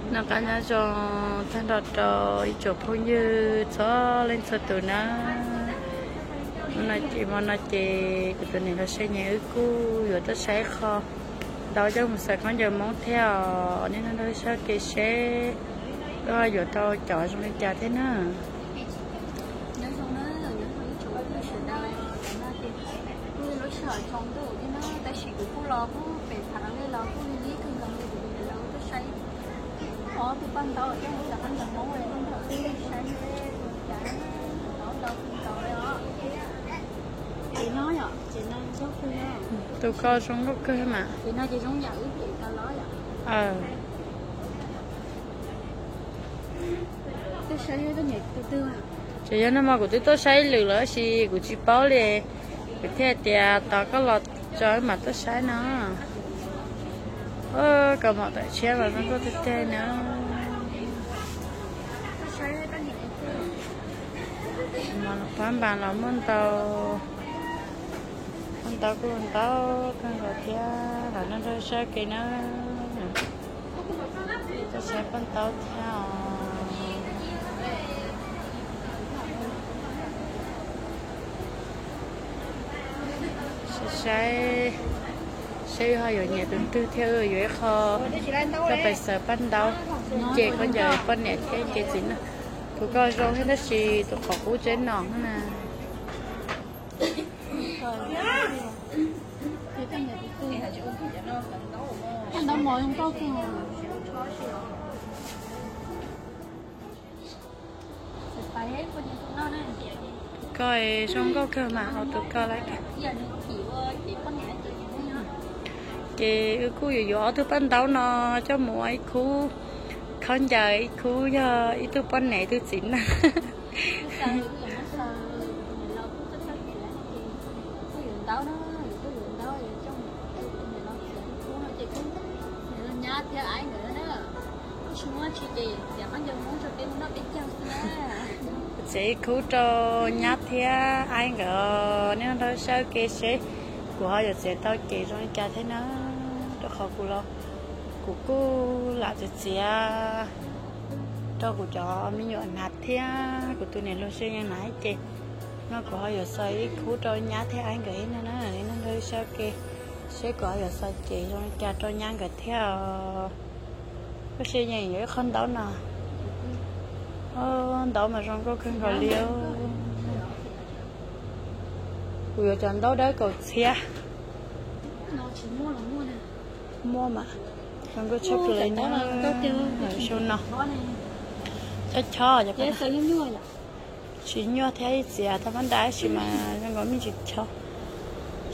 Noj qab nyob zoo tag nrho rau ib tsoom phooj ywg txhua leej txhua tus na. Hnub no ces, hmo no ces kuv tus niam hluas Saib Nyiam wb kuj yuav tuaj saib qho ntau coj mus xaws khaub ncaws Hmoob thiab os. Nej nrog saib ua ke seb wb yuav tau cov zoo li cas thiab na. Nyob zoo na, nyob zoo ib tsoom phooj ywg sawv daws, tam no ces kuj lub sij hawm tsaus ntuj thiab na, tab sis kuv kuj los kuj pem Phav Laj los kuj ib kawg nkaus li, kuv tus niam hluas tuaj saib ob tug paj ntaub coj mus xaws khaub ncaws Hmoob, nej nrog wb saib seb zoo li cas, ntau ntau kawg nkaus li os. Ces no yom, ces no zoo nkauj kawg na. Tus ko zoo nkauj kawg mas. Ces no ces zoo yam wb pem tas los yom. Tuaj saib tus twg? Ces yog no mas kuv twb tuaj saib lwm lawm tab sis kuv tsis paub li, kuv thiaj tias tos koj los tso wb mam tuaj saib no. Kaus mom tawm tshiab los zoo nkauj tiag tiag na. Mos pab npas los muaj ntau, muaj ntau kuj ntau kawg nkaus thiab, los nrog saib ke na. Tuaj saib paj ntaub thiab os. Saib, saib wb ho yuav nyiam tus twg thiab, wb yuav ib qho coj pais xaws paj ntaub, ces khaub ncaws poj niam thiab ces txiv na. Tus ko zoo thiab tab sis tus qhov qub tseeb no na. Tus ko zoo nkauj kawg mas, tus ko lawm. Ces wb kuj yuav yuav ob tug paj ntaub no coj mus ua ib khub khaub ncaws, ib khub yog ib tug poj niam ib tug txiv na. Txiav ib khub rau nyab thiab aib nkawd, nej nrog saib ke seb kuv ho yuav txiav tau ces zoo li cas thiab na. Rau qhov kuv los kuv kuj lam txiav txiav rau kuv cov me nyuam hnav thiab kuv tus niam hluas Saib Nyiam hnav ces no kuv ho yuav xaws ib khub rau nyab thiab aib nkawd thiab na. Nej nrog saib ke seb kuv ho yuav xaws ces zoo li cas rau nyab nkawd thiab. Koj Saib Nyiam yuav ib qho ntaub no. Ntaub mas zoo nkauj kawg nkaus li. Kuv yuav cov ntaub dawb kaum txhiab. Muaj mas, zoo nkauj tshaj plaws na. Xyoo no chob chob, tsis nyuaj thiab ib txhia tau pab nta ib si mas zoo nkaus me ntsis chob.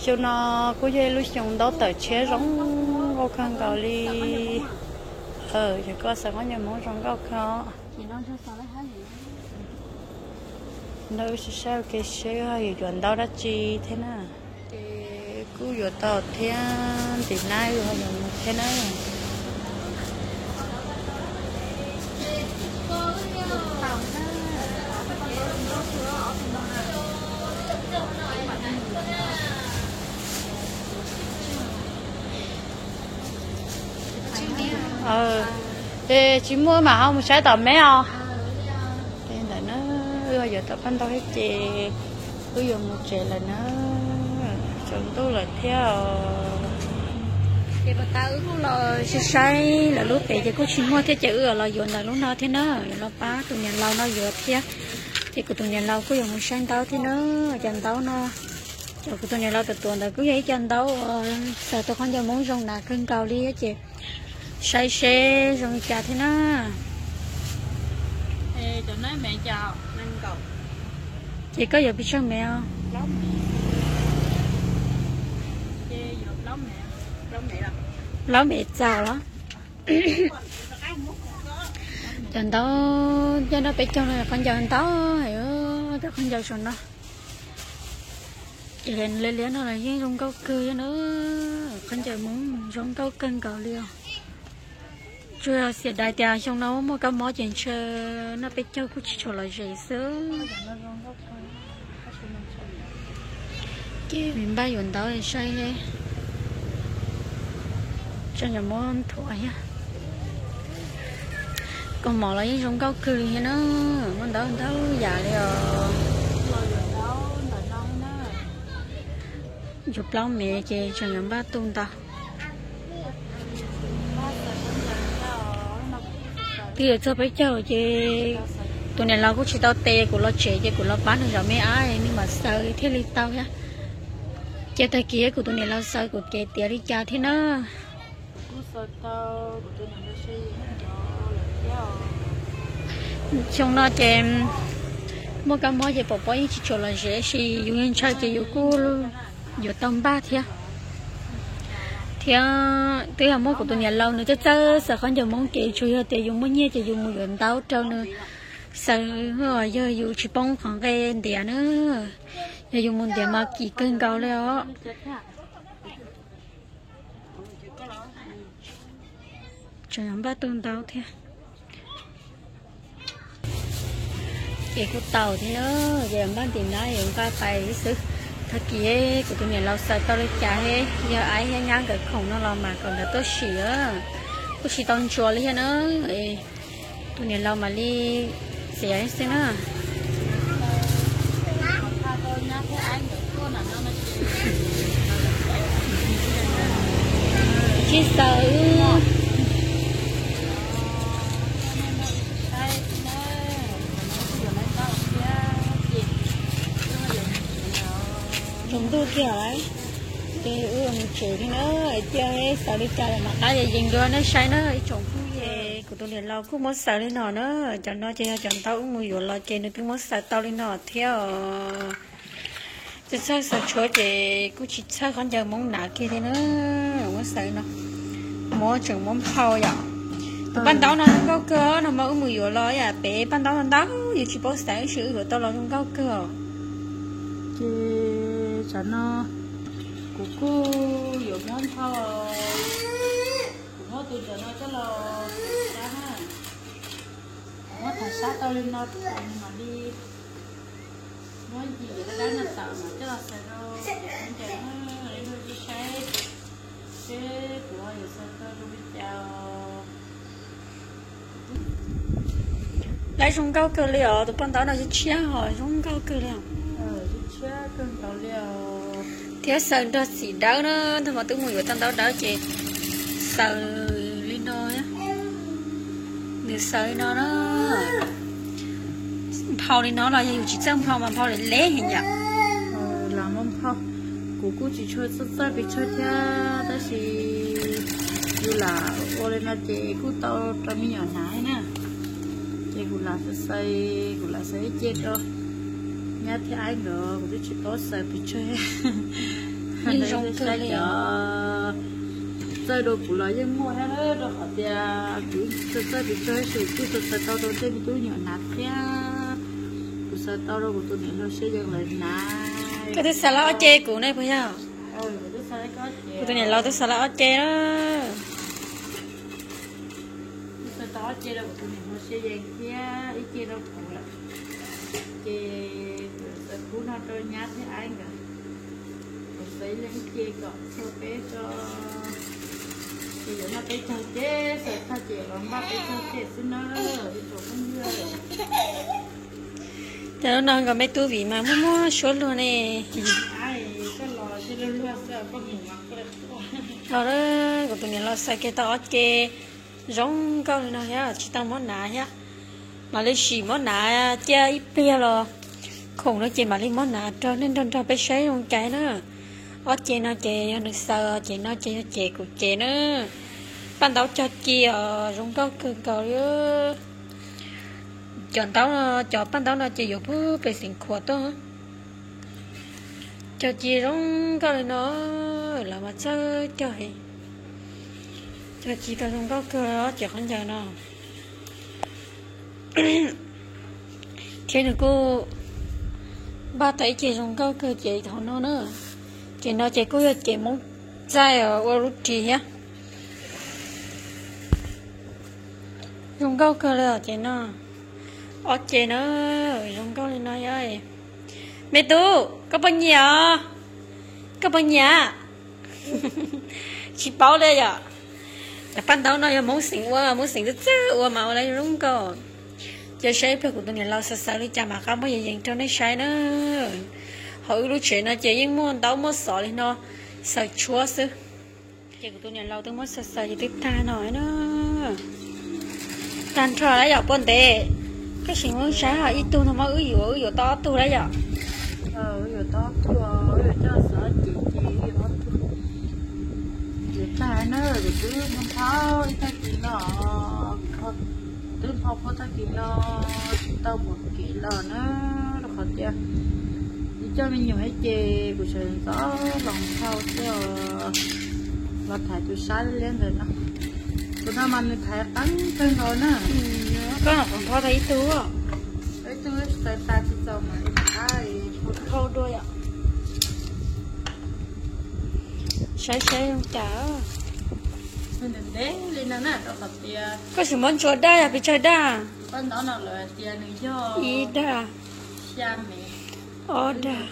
Xyoo no kuj yog ib lub xyoo ntaub tawm tshiab zoo nkauj kawg nkaus li. Yog koj xaws khaub ncaws Hmoob zoo nkauj kawg. Nrog wb saib ua ke seb yuav yuav ntaub dab tsi thiab na. Ces kuj yuav tau thiab, ntim nab yuav yuav mus thiab na. Ces tsis muaj mas ho mus saib tom me os. Ntawm na, wb yuav tau paj ntaub thiab ces wb yuav mus tsev lawm na. Tsaus ntuj lawm thiab. Ces pas tas wb kuj los saib saib lawv lub pem ces kuj tsis muaj thiab ces wb los yuav ntawm lub no thiab na, yuav los pab tus niam laus no yuav thiab. Ces kuv tus niam laus kuj yuav mus saib ntaub thiab na. Cov ntaub no, cov kuv tus niam laus tuav tuav ntawd kuj yog ib co ntaub uas xaws tau khaub ncaws Hmoob zoo hnav kawg nkaus li ces saib seb zoo li cas thiab na. Ces koj yuav pes tsawg me os? Plaub me txaus los? Cov ntaub coj nrog peb caug no khaub ncaws ntau, cov khaub ncaws saum no. Ces liab liab no los yeej zoo nkauj kawg thiab na, khaub ncaws Hmoob zoo nkauj kawg nkaus li os. Tsuas yog xiam dais tias xyoo no muaj kab mob ces ntshe noj peb caug kuj tsis tshua lom zem xwb. Ces me npaj yuav ntaub saib, tseem yuav muab nthuav thiab. Kaus mom los yeej zoo nkauj kawg li thiab na, muaj ntau ntau yam li os. Yuav plaub mev ces tseem yuav npaj tu ntau. Twb yuav txog peb caug ces tus niam laus kuj tsis tau tes, kuv los tsev ces kuv los pab nws zov me ab, nws mam xaws thiaj li tau thiab. Ces tag kis kuv tus niam laus xaws kuv kev tiav li cas thiab na. Xyoo no ces muaj kab mob ces pom pob yeej tsis tshua lom zem, sis yus yeej ntshaw ces yus kuj yuav tau npaj thiab. Thiab twb yog muab kuv tus niam laus nws txawj txawj xaws khaub ncaws Hmoob, ces tsuas yog tias yus muaj nyiaj ces yus mus yuav ntaub rau nws xaws, yog yus tsis poob qhov nqe ntiav na, yog yus mus ntiav mas kim kawg nkaus li os. Tseem yuav npaj tu ntau thiab. Ces kuj tau thiab, ces npaj ntim nab yuav nqa pais xwb. Tag kis kuv tus niam laus xaws tau li cas thiab yog aib thiab nyab nkawd khoom no los mas kom nkawd tuaj sim, kuj tsis tau ntsuas li thiab na. Tus niam laus mam li txiav xwb na. Tsis xaws. Zoo ntuj kiag lawm, ces wb mus tsev li na, cia xaws li cas mam qab yees dua nej saib na ib tsoom phooj ywg. Kuv tus niam laus kuj muab xaws li no na, cov no ces yog cov ntaub wb mus yuav los ces nws twb muab xaws tau li no thiab os. Txawj txawj xaws tshuav ces kuj tsis txhawj khaub ncaws Hmoob hnav kiag li na. Muab xaws no, muab tseem muab nphau yom. Tus paj ntaub no zoo nkauj kawg no mas wb mus yuav los yam pem paj ntaub no ntau, yus tsis paub xaws tab sis wb yuav tau los zoo nkauj kawg os. Ces tsam no kuv kuj yuav muab nphau, kuv muab tus ntawm no coj los sab na. Muab tham sab tau li no, mam li muab yim sab no tawm mas coj los xaws rau cov khaub ncaws na, li no cia saib seb kuv yuav xaws tau zoo li cas. Lawv zoo nkauj kawg li os, tus paj ntaub no tshiab tshiab ho zoo nkauj kawg li os. Thiab xaws nrog txiv dawb na, ntag mas twb mus yuav tau ntaub dawb ces xaws li no. Nws xaws li no na. Nphau li no los yog yus tsis txawj nphau mas nphau li leb heev yom. Lam muab nphau, kuv kuj tsis tshua txawj txawj pes tsawg thiab tab sis yus lam ua li no ces kuj tau rau me nyuam hnav na. Ces kuv lam xaws, kuv lam xaws ib ce rau nyab thiab aib nkawd, kuv twb tsis paub xaws pes tsawg. Cov txawj dua kuv los yeej muaj thiab, rau qhov tias kuv tsis txawj pes tsawg tab sis kuj xaws tau rau tej me tub me nyuam hnav thiab. Kuv xaws tau rau kuv tus niam laus Siab Yees lawv hnav. Koj twb xaws lawm ob ce kuv ne puas yog? Kuv tus niam laus twb xaws lawm ob ce na. Xaws tau ob ce rau kuv tus niam laus Siab Yees thiab ib ce rau kuv lawm. Ces kuv xaws kub no rau nyab thiab aib nkawd. Kuv xaws ib leeg ib ce kom txhua peb tso. Ces yuav noj peb caug ces xaws tag ces los npaj peb caug ces xwb na, ib tsoom phooj ywg. Ces lub no nkawd me tub vim mas muaj muaj suab luag ne. Koj los luag xwb, koj mus mas koj. Kuv tus niam laus xaws kiag tau ob ce zoo nkauj li no thiab tsis tau muab hnav thiab. Mam li sim muab hnav cia ib pliag los khoom no ces mam li muab hnav rau nej nrog nrog peb saib zoo cai na. Ob ce no ces yog nws xaws, ces no ces yog ces kuv ces na. Paj ntaub cog ci os, zoo nkauj kawg nkaus li. Cov ntaub no, cov paj ntaub no ces yuav pug pem Xeev Khuam tuaj. Cog ci zoo nkauj li no, lawv mas txawj cog heev. Cog ci tau zoo nkauj kawg li ces khaub ncaws no. Thiab nws kuj npaj tau ib ce zoo nkauj kawg ces hauv no na. Ces no ces kuj yog ces Hmoob txaij ua lub ris thiab. Zoo nkauj kawg li os ces no. Ob ce na, zoo nkauj li no thiab. Me tub, koj puas nyiam os? Koj puas nyiam? Tsis paub li yom. Cov paj ntaub no yog Hmoob xeem ua, Hmoob xeem txawj txawj ua mas ua li zoo nkauj. Ces saib ib pliag kuv tus niam laus xaws xaws li cas mam qab muab yees yees rau nej saib na. Ho wb lub tsev no ces yeej muaj ntaub muaj xov li no, xaws tshuab xwb. Ces kuv tus niam laus twb muab xaws xaws ces twb tag no na. Tag nrho lawm yom, puag ntev. Koj sim muab saib ho ib tug no mas wb yuav, wb yuav tau ob tug lawm yom. Wb yuav tau ob tug, wb yuav coj xav ces ces wb yuav ob tug. Ces tag na, kuv twb nphau ib tag kis no, twb nphau puag tag kis no tsis tau mus kev los na, rau qhov tias wb coj me nyuam thiab ces kuv sawv ntxov los nphau thiab, los thaiv tus sab liab liab ntawd no. Tus no mas nws thaiv qeeb kawg nkaus na. Koj los nphau tau ib tug. Ib tug xaws tas tsis txaus mas li thaiv nphau dua yom. Saib saib zoo cas. Ntev ntev li no na, rau qhov tias koj sim muab ntsuas daj yog pes tsawg daj? Paj ntaub no lawv hais tias nws yog ib daj, xya mev, ob daj,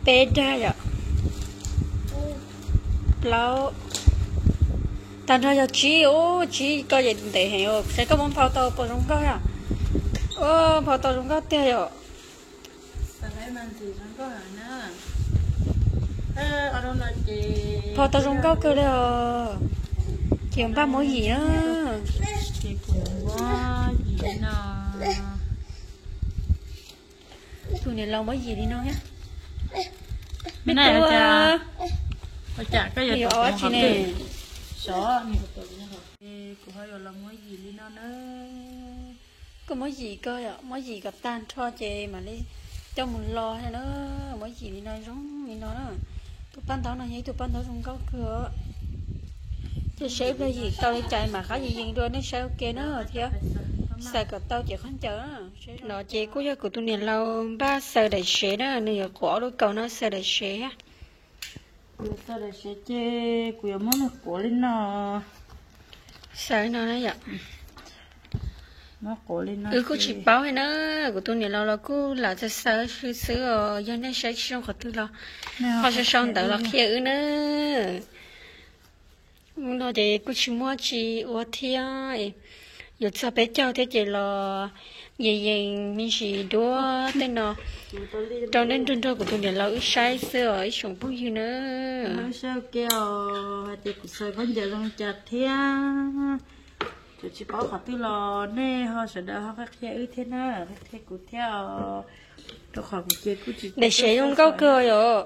peb daj yom, plaub, tag nrho yog tsib. Ub, tsib ko ces ntev heev, saib koj muab nphau tau puas zoo nkauj yom. Ub, nphau tau zoo nkauj tiag yom. Nphau tau zoo nkauj kawg li os. Ces npaj muab yim na. Tus niam laus muab yim li no thiab. Me tub, yuav ob tsi ne? Kuv ho yuav los muab yim li no na. Koj muab yim ko, muab yim kom tag nrho ces mam li coj mus lo thiab na. Muab yim li no zoo li no na. Tus paj ntaub no yog ib tug paj ntaub zoo nkauj kawg. Ces saib ib pliag yim tau li cas mam qab yees yees dua nej saib ua ke na thiab. Xaws kom tau cev khaub ncaws. No ces kuj yog kuv tus niam laus npaj xaws daim sev na, nws yuav quav ob lub kaus no xaws daim sev. Kuv yuav xaws daim sev ces kuv yuav muab nws quav li no. Xaws no na yom. Wb kuj tsis paub li na, kuv tus niam laus los kuj lam xaws xaws xwb xwb os, yog nej saib tsis zoo qhov twg los ho sau sau ntawv los qhia wb na. Hnub no ces kuj tsis muaj tsi ua thiab, yuav txog peb caug thiab ces los yees yees me ntsis duab tej no rau nej nrog nrog kuv tus niam laus wb saib xwb os ib tsoom phooj ywg na. Saib ua ke os hais tias kuv xaws khaub ncaws zoo li cas thiab. Kuv tsis paub qhov twg los nej ho sawv daws ho qhia qhia wb thiab na, qhia kuv thiab os. Rau qhov kuv ces kuj tsis, daim sev zoo nkauj kawg yom.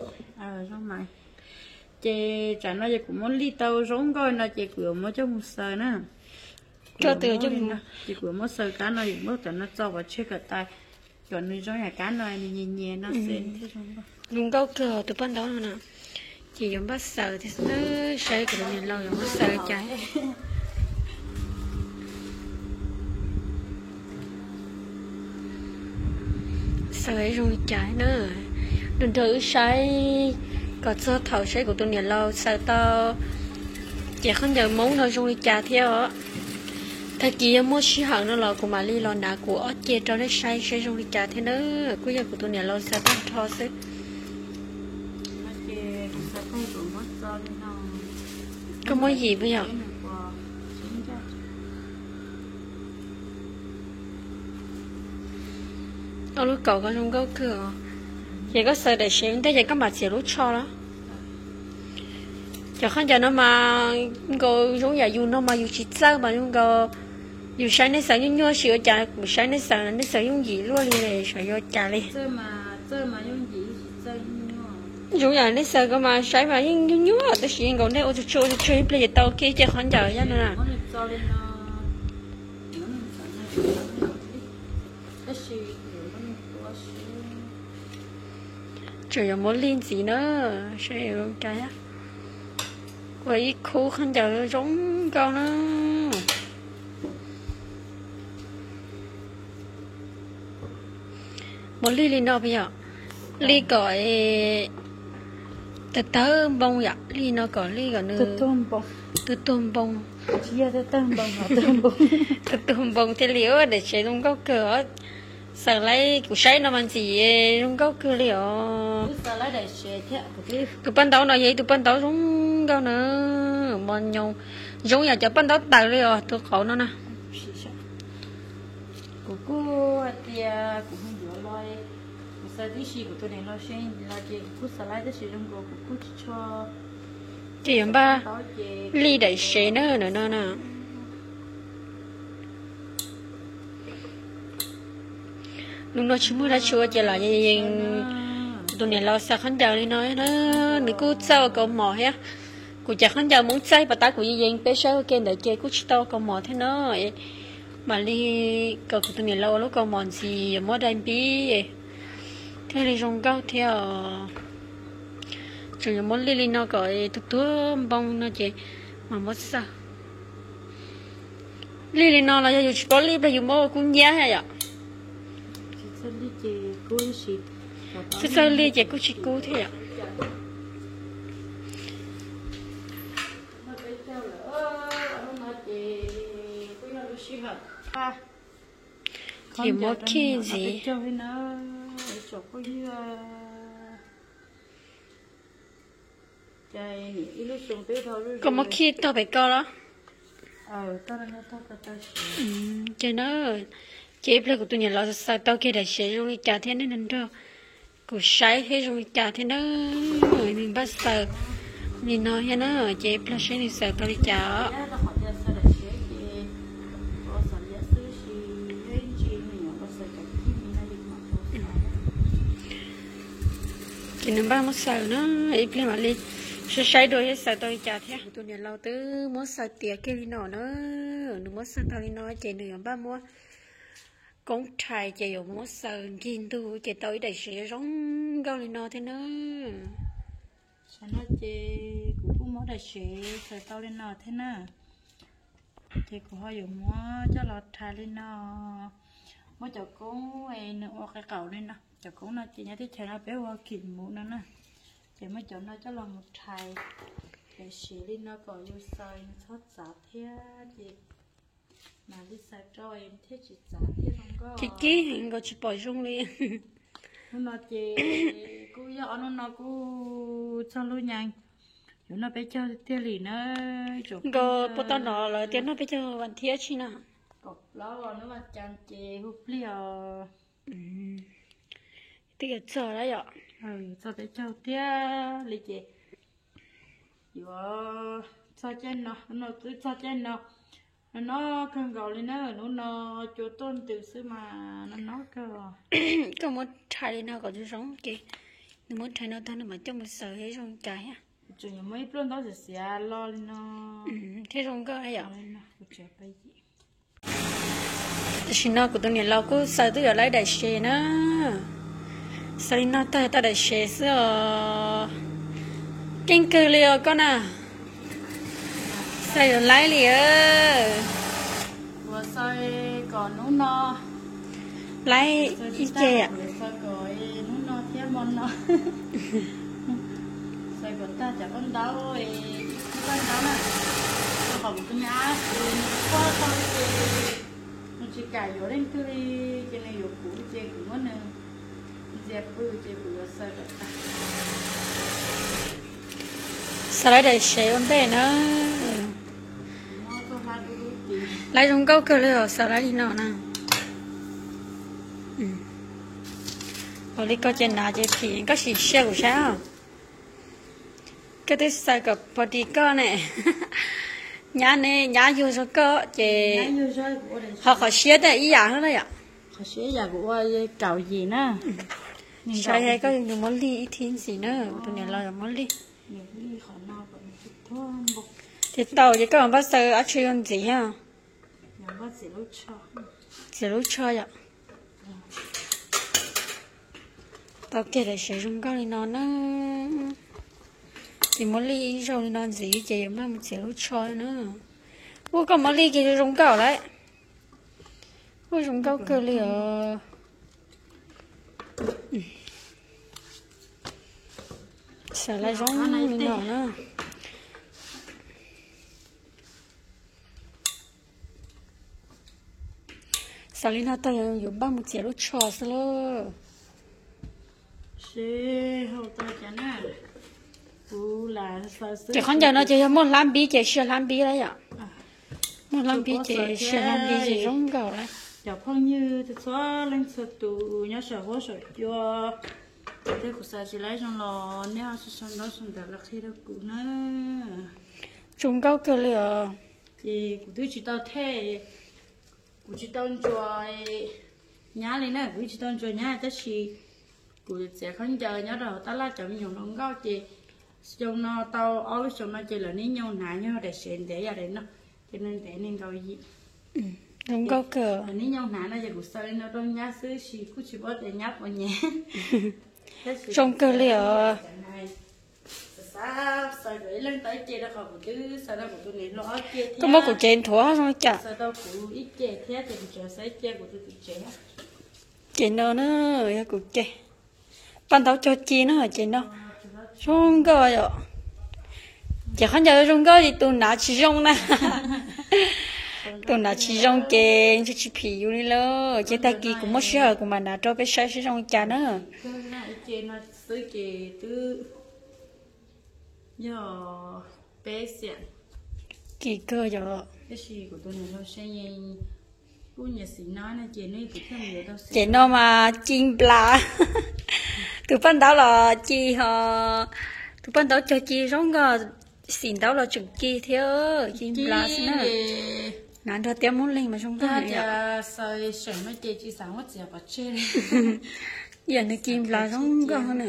Ces tsam no ces kuv muab lij tau zoo nkauj no ces kuv yuav muab coj mus xaws na. Ces kuv yuav muab xaws kab no, yuav muab cov no txo pov tseg kom tas, kom nws zoo yam kab no nws nyias nyias no xwb. Zoo nkauj kawg tus paj ntaub no na. Ces yuav npaj xaws thiab xwb, saib kuv tus niam laus yuav muab xaws cas. Xaws zoo li cas na, nrog nrog wb saib kom txog thaum saib kuv tus niam laus xaws tau cev khaub ncaws Hmoob no zoo li cas thiab os. Tag kis yog muaj sij hawm no los kuv mam li los hnav kuv ob ce rau nej saib saib zoo li cas thiab na. Kuj yog kuv tus niam laus xaws tag nrho xwb. Koj muab yim puas yog? Ob lub kaus ko zoo nkauj kawg os. Ces koj xaws daim sev ua ntej ces koj mam txiav lub tsho los? Cov khaub ncaws no mas nkaus zoo yam yus no mas yus tsis txawj mas zoo nkaus yus saib nej xaws nyuaj nyuaj, tab sis ua cas kuv saib nej xaws nej xaws yooj yim luaj li, xyov yuav cas li. Zoo yam nej xaws ko mas saib mas yeej nyuaj nyuaj, tab sis nkaus nej ua tsuag tsuag ua tsuag tsuag ib pliag ces tau kiag ib ce khaub ncaws yaj no na. Tseem yuav muab lij ntxiv na, saib zoo cas. Ua ib khub khaub ncaws zoo nkauj na. Muab lij li no puas yog? Lij kom tawg tawg npoo yom, lij no kom lij kom nws tuag tuag npoo. Tuag tuag npoo thiaj li ua daim sev zoo nkauj kawg os. Xaws laib kuv saib no mas ntxim zoo nkauj kawg li os. Tus paj ntaub no yog ib tug paj ntaub zoo nkauj na, mos nyoos zoo yam cov paj ntaub taws li os tus qauv no na. Kuv kuj hais tias kuv mus yuav los, kuv xaws tib si kuv tus niam laus los ces kuv kuj xaws laib tab sis zoo nkaus kuv kuj tsis tshua, ces yuav npaj lij daim sev na no na. Hnub no tsis muaj dab tsi ua ces los yeej yeej, kuv tus niam laus xaws khaub ncaws li no na, nws kuj txawj ua kaus mom thiab. Kuv cov khaub ncaws Hmoob txaij pas tab kuv yeej yeej peb saib ua ke ntawd ces kuj tsis tau ua kaus mom thiab no. Mam li kom kuv tus niam laus ua lub kaus mom ntxiv yuav muab dai npib thiaj li zoo nkauj thiab os. Tseem yuav muab lij li no kom tuag tuag npoo no ces mam muab xaws. Lij li no los yog yus tsis paub lij pliag yus muab ua kub hnyiab yom. Txawj lij ces kuj tsis kub thiab yom. Ces muab khij ntxiv. Koj muab khij tog pem ko los? Ces na, ces ib pliag kuv tus niam laus xaws tau kiag daim sev zoo li cas thiab nej nrog kuv saib thiab zoo li cas thiab na. Nws npaj xaws li no thiab na, ces ib pliag saib nws xaws tau li cas os. Ces nws npaj muab xaws na, ib pliag mam li saib saib dua thiab xaws tau li cas thiab. Kuv tus niam laus twb muab xaws tiav kiag li no na, nws muab xaws tau li no ces nws yuav npaj muab koob rhais ces yuav muab xaws nkig ntug ces tau ib daim sev zoo nkauj li no thiab na. Tam no ces kuv kuj muab daim sev xaws tau li no thiab na. Ces kuv ho yuav muab coj los rhais li no, muab cov koob nws ua qe qaum li no. Cov koob no ces nyob teb chaws no peb hu ua kim mus no na. Ces muab cov no coj los mus rhais daim sev li no kom yus xaws nws txhob txav thiab ces mam li xaws rau thiaj tsis txav thiab zoo nkauj. Kib kib heev nkaus tsis pom zoo li. Hnub no ces kuj yog ob hnub no kuj txog lub nyaij yuav noj peb caug tiag li na. Nkaus puas tau hnov lawv tias noj peb caug vas thiab tsi na. Kaum plaub hnub vas cas ces hu plig os. Twb yuav txog lawm yom. Txog peb caug tiag li ces yuav txog caij no, hnub no twb txog caij no. No no kawg nkaus li na, hnub no cua tuaj ntws xwb mas no no kawg. Koj muab rhais li no kom zoo zoo ces nws muab rhais no tag nws mam coj mus xaws thiab zoo cas thiab. Tseem yuav muab ib pluaj ntaub xiav xiav lo li no thiab zoo nkauj yom. Tam sim no kuv tus niam laus kuj xaws twb yuav laib daim sev na. Xaws li no tag tau daim sev xwb os. Keej kawg li os koj na. Xaws yuav laib li. Ua xaws kom hnub no laib ib ce. Xaws kom hnub no thiab hmo no. Xaws kom tag cov paj ntaub, ib paj ntaub na. Rau qhov kuv tus me ab kuv nws quaj tau ces nws tsis kam yuav leej twg li, ces nws yuav kuv ces kuv muab nws ntxias pw ces kuv yuav xaws kom tag. Xaws laib daim sev ua ntej na. Laib zoo nkauj kawg li os, xaws laib li no na. Ua li koj ces hnav ces phim koj sim siab kuv saib os. Koj twb xaws kom pog ris koj ne. Nyab ne, nyab yuag zog koj ces ho qhov siab tiag ib yam na yom. Qhov siab yam kuv ua kaum yim na. Saib koj yuav muab lig ib thib ntxiv na, kuv tus niam laus yuav muab lig. Ces tau ces koj npaj xaws dab tsi ua ntxiv thiab? Txiav lub tsho yom. Tau kiag daim sev zoo nkauj li no na. Ces muab lig ib zaug li no ntxiv ces yuav npaj mus txiav lub tsho na. Ua koj muab lig kiag zoo nkauj lawm. Ua zoo nkauj kawg li os. Xaws laib zoo li no na. Xaws li no tag yuav npaj mus txiav lub tsho xwb lauj. Ces khaub ncaws no ces yog muaj hlab npib ces siab hlab npib lawm yom. Muaj hlab npib ces siab hlab npib ces zoo nkauj lawm. Cov phooj ywg txhua leej txhua tus nyob saum huab saum cua, kuv xaws tsis laib zoo los nej ho sau ntaub sau ntawv los qhia rau kuv na. Zoo nkauj kawg li os. Ces kuv twb tsis tau thej, kuv tsis tau ntsuas nyab li na, kuv twb tsis tau ntsuas nyab tab sis kuv txiav khaub ncaws nyob rau hauv tab laj cov me nyuam hluas nkauj ces xyoo no tau ob lub xyoo no ces lawv niaj hnub hnav nyob daim sev ntev yam daim no, ces nws ntev nees nkaum yim. Zoo nkauj kawg. Lawv niaj hnub hnav no ces kuv xaws li no rau nyab xwb sis kuj tsis paub tias nyab puas nyiam. Zoo kawg li os. Koj muab kuv cev nthuav zoo li cas? Ces no na, yog kuv cev paj ntaub cog ci na, ces no zoo nkauj yom. Ces khaub ncaws zoo nkauj ces tus hnav tsis zoo na. Tus hnav tsis zoo ces ntshe tsis phim yus li lauj. Ces tag kis kuv muaj sij hawm kuv mam hnav rau peb saib seb zoo li cas na. Yog peb xiam. Kis kawg yom. Ces no mas ci nplas. Tus paj ntaub los ci ho, tus paj ntaub cog ci zoo nkauj, xim ntaub los tseem ci thiab, ci nplas xwb na. Hnav nrog tiab Hmoob Leeg mas zoo nkauj heev. Yam nws ci nplas zoo nkauj na.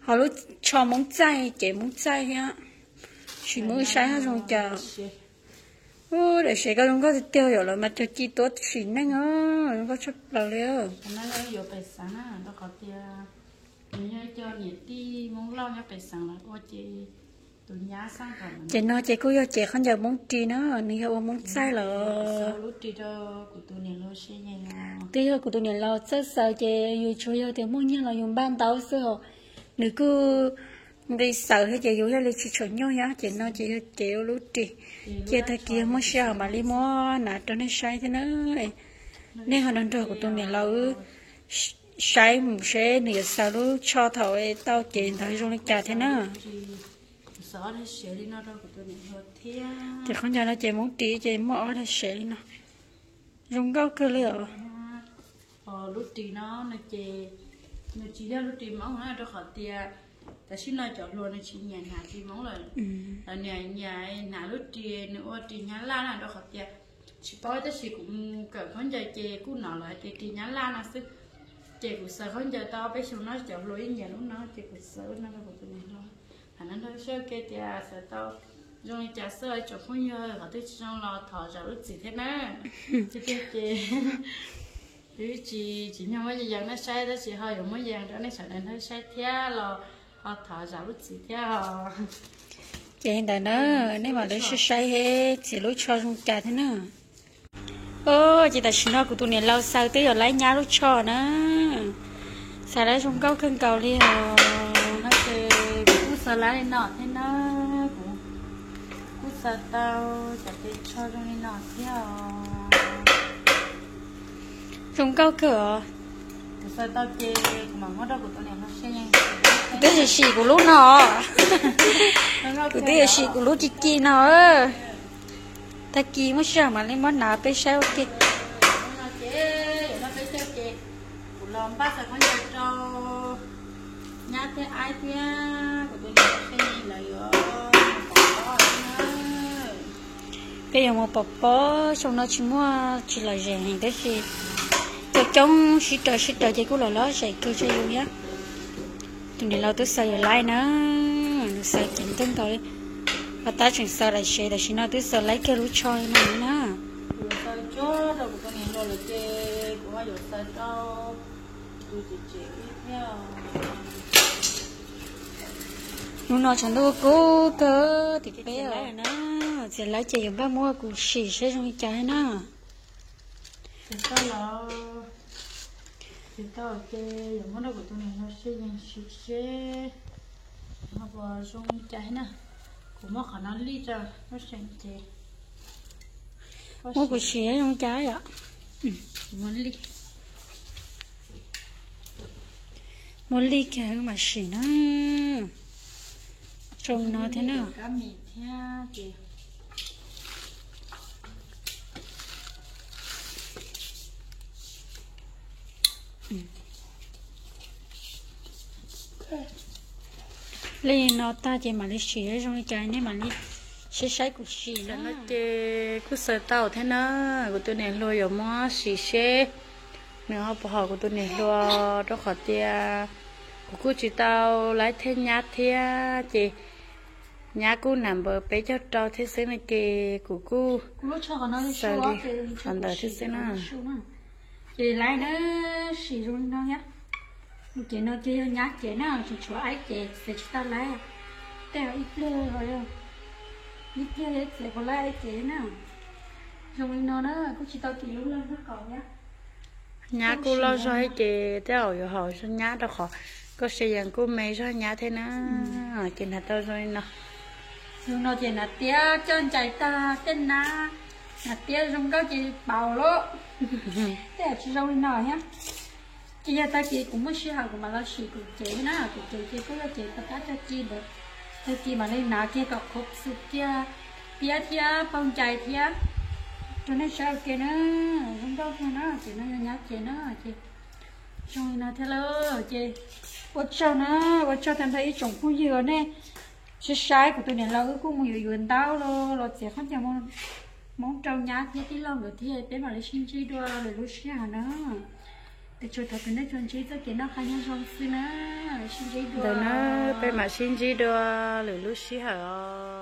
Ho lub tsho Hmoob txaij, cev Hmoob txaij thiab. Sim muab wb saib zoo cas. Ub, daim sev koj zoo nkauj tiag tiag yom, lawv mas cog ci tuab sim neej os, zoo nkauj tshaj plaws li. Ces no ces kuj yog cev khaub ncaws Hmoob ris na, nws yog ua Hmoob txaij lawm. Twb yog kuv tus niam laus txawj xaws ces yus tsuas yog tias muaj nyiaj los yus npaj ntaub xwb os. Nws kuj nqi xaws thiab ces yus yog li tsis tshua nyuaj thiab, ces no ces yog cev ua lub ris. Cia tag kis yog muaj sij hawm mam li muab hnav rau nej saib thiab na. Nej ho nrog nrog kuv tus niam laus wb saib mus seb nws yuav xaws lub tsho thaum tau cev ntawd zoo li cas thiab na. Ces khaub ncaws no ces Hmoob ris ces muaj ob daim sev li no. Zoo nkauj kawg li os. Lub ris no ces nws tsis yog lub ris Hmoob na, rau qhov tias tam sim no cov hluas nws tsis nyiam hnav ris Hmoob lawm. Lawv nyiam nyiam hnav lub ris nws ua ris Nyab Laj na, rau qhov tias tsis paub tab sis kuv mus kawm khaub ncaws ces kuj hnov lawv hais tias ris Nyab Laj no xwb. Ces kuv xaws khaub ncaws tau peb xyoo no cov hluas yeej nyiam lub no ces kuv xaws lub no rau kuv tus niam hluas. Hais no nrog seb ua ke tias xaws tau zoo li cas xwb, tsoom phooj ywg qhov twg tsis zoo los thov zam lub txim thiab na. Tiag tiag ces twb tsis, tsis nyog muab yees nej saib tab sis ho yuav muab yees rau nej sawv daws nrog saib thiab los ho thov zam lub txim thiab os. Ces ntawd na, nej mam li saib saib txiav lub tsho zoo cas thiab na. Ces tam sim no kuv tus niam laus xaws twb yuav laib nyab lub tsho na. Xaws laib zoo nkauj kawg nkaus li os. Kuv kuj xaws laib li no thiab na, kuv kuj xaws tau cov tes tsho zoo li no thiab os. Zoo nkauj kawg os. Kuv xaws tau ces kuv mam muab rau kuv tus niam laus saib. Kuv twb yuav sim kuv lub no. Kuv twb yuav sim kuv lub ci ci no. Tag kis muaj sij hawm mam li muab hnav peb saib ua ke. Kuv los npaj xaws khaub ncaws rau nyab thiab aib thiab kuv tus niam laus lawv yuav mus pov pob na. Peb yuav mus pov pob, xyoo no tsis muaj, tsis lom zem heev tab sis coob coob sib raws sib raws ces kuj lom lom zem kawg rau yus thiab. Tus niam laus twb xaws yuav laib na, nws xaws ceev kawg nkaus li. Pov tab tseem xaws daim sev, tam sim no twb xaws laib kiag lub tsho li no na. Xaws tsuag rau kuv tus niam laus lawm ces kuv ho yuav xaws rau tus txiv tsev thiab. Hnub no tshav ntuj kub kawg tim peb na, txiav laib ces yuav npaj muab kuv sim seb zoo li cas na. Txiav tau los, txiav tau ces yuav muab rau kuv tus niam laus sim yees sim seb ho puas zoo li cas na. Kuv muab qhov no lij rau lub seem ces muab kuv sim zoo li cas yom. Muab li, muab li kiag wb mam sim na. Zoo no thiab na. Li no tag ces mam li sim zoo li cas nej mam li saib saib kuv sim na. Ces kuj xaws tau thiab na, kuv tus niam hluas yuav muab sim seb nws ho puas haum kuv tus niam hluas, rau qhov tias kuv kuj tsis tau laib thej nyab thiab ces nyab kuj nam npaws peb caug rau thiab xwb no ces kuv kuj xaws li qhov ntawd thiab xwb na. Ces laib na, sim zoo li no thiab. Ces no ces yog nyab ces na, tseem tshuav aib ces txiav tsis tau laib. Tej ib pliag, ib pliag txiav puas laib aib ces na. Zoo li no na, kuj tsis tau tim lub loj zog kaum thiab. Nyab kuj loj zog ces tej zaum yuav haum zog nyab rau qhov koj se yees kuj me zog nyab thiab na. Ces hnav tau zoo li no. Zoo no ces hnav tiab coj ntsais tag tej nab, hnav tiab zoo nkauj ces paus lawm. Tej zaum tsis zoo li no thiab. Ces yog tag kis kuv muaj sij hawm kuv mam los sim kuv cev na, kuv cev ces kuj yog cev tab tab tag kis ntawd, tag kis mam li hnav kiag kom khuv xim kiag tiab thiab paus ntsais thiab rau nej saib ua ke na. Zoo nkauj kawg na, ces no yog nyab cev na ces zoo li no thiab lauj. Ces ua tsaug na, ua tsaug tag nrho ib tsoom phooj ywg nej saib saib kuv tus niam laus wb kuj mus yuav yuav ntaub los los txiav khaub ncaws Hmoob rau nyab thiab tij laug nkawd thiab, peb mam li sib ntsib dua lwm lub sij hawm na. Ces tsuas thov kom nej tsuas ntsib txoj kev noj qab nyob zoo xwb na. Sib ntsib dua. Ntawd na, peb mam sib ntsib dua lwm lub sij hawm os.